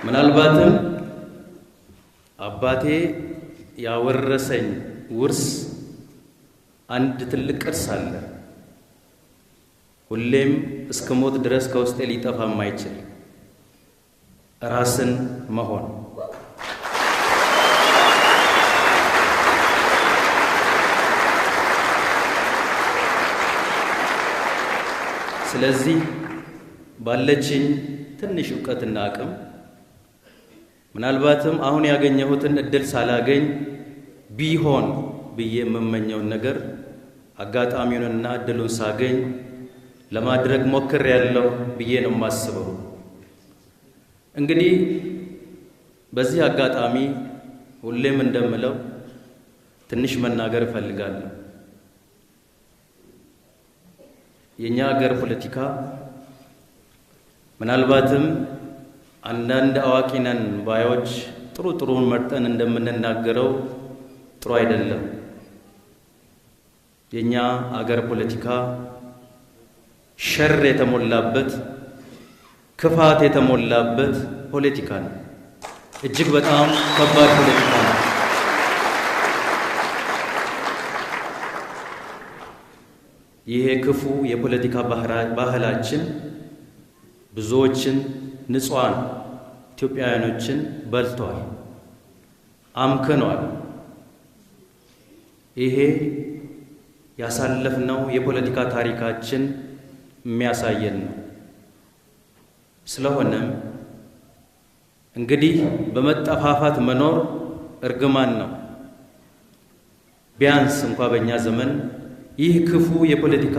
ምናልባትም አባቴ ያወረሰኝ ውርስ አንድ ትልቅ ቅርስ አለ። ሁሌም እስከ ሞት ድረስ ከውስጤ ሊጠፋ የማይችል ራስን መሆን። ስለዚህ ባለችኝ ትንሽ እውቀትና አቅም ምናልባትም አሁን ያገኘሁትን እድል ሳላገኝ ቢሆን ብዬ የምመኘውን ነገር አጋጣሚውንና እድሉን ሳገኝ ለማድረግ ሞክሬያለሁ ብዬ ነው የማስበው። እንግዲህ በዚህ አጋጣሚ ሁሌም እንደምለው ትንሽ መናገር እፈልጋለሁ። የኛ ሀገር ፖለቲካ ምናልባትም አንዳንድ አዋቂ ነን ባዮች ጥሩ ጥሩን መርጠን እንደምንናገረው ጥሩ አይደለም። የኛ አገር ፖለቲካ ሸር የተሞላበት፣ ክፋት የተሞላበት ፖለቲካ ነው። እጅግ በጣም ከባድ ፖለቲካ ነው። ይሄ ክፉ የፖለቲካ ባህላችን ብዙዎችን ንጹሐን ኢትዮጵያውያኖችን በልቷል፣ አምክኗል። ይሄ ያሳለፍነው የፖለቲካ ታሪካችን የሚያሳየን ነው። ስለሆነም እንግዲህ በመጠፋፋት መኖር እርግማን ነው። ቢያንስ እንኳ በእኛ ዘመን ይህ ክፉ የፖለቲካ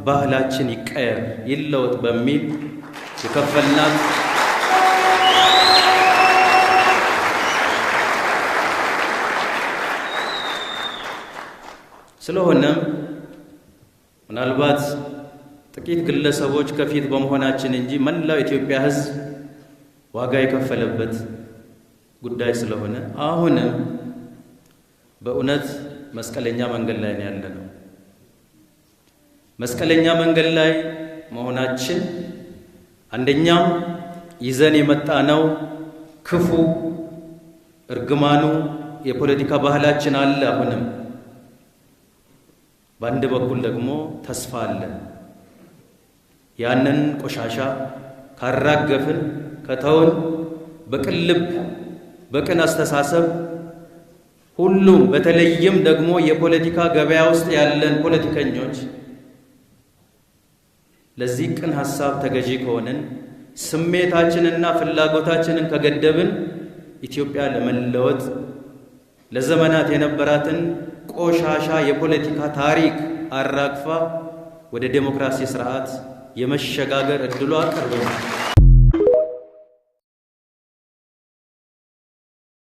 ባህላችን ይቀየር፣ ይለወጥ በሚል የከፈልናት ስለሆነም ምናልባት ጥቂት ግለሰቦች ከፊት በመሆናችን እንጂ መላው የኢትዮጵያ ሕዝብ ዋጋ የከፈለበት ጉዳይ ስለሆነ አሁንም በእውነት መስቀለኛ መንገድ ላይ ነው ያለነው። መስቀለኛ መንገድ ላይ መሆናችን አንደኛው ይዘን የመጣነው ክፉ እርግማኑ የፖለቲካ ባህላችን አለ አሁንም። በአንድ በኩል ደግሞ ተስፋ አለ። ያንን ቆሻሻ ካራገፍን፣ ከተውን፣ በቅን ልብ በቅን አስተሳሰብ ሁሉም በተለይም ደግሞ የፖለቲካ ገበያ ውስጥ ያለን ፖለቲከኞች ለዚህ ቅን ሐሳብ ተገዢ ከሆንን፣ ስሜታችንና ፍላጎታችንን ከገደብን ኢትዮጵያ ለመለወጥ ለዘመናት የነበራትን ቆሻሻ የፖለቲካ ታሪክ አራግፋ ወደ ዴሞክራሲ ስርዓት የመሸጋገር እድሏ ቅርብ ነው።